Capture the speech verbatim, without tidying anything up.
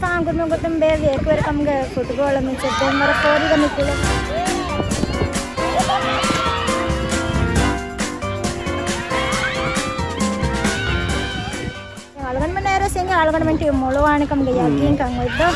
ފާން ކުރުމުގެ ގޮތުން ބޭއްވި އެކުވެރިކަމުގެ ފޮޓޯގަޅަށް މި ސެއްބެންވަރަށް ފޯރިގަ މި ކުޅެ. އަޅުގަނޑުމެން އޭރު ސިނގ އަޅުގަނޑުމެން ޓީމް މޮޅުވާނެ ކަމުގެ ޔަގީންކަން އޮތްދޯ.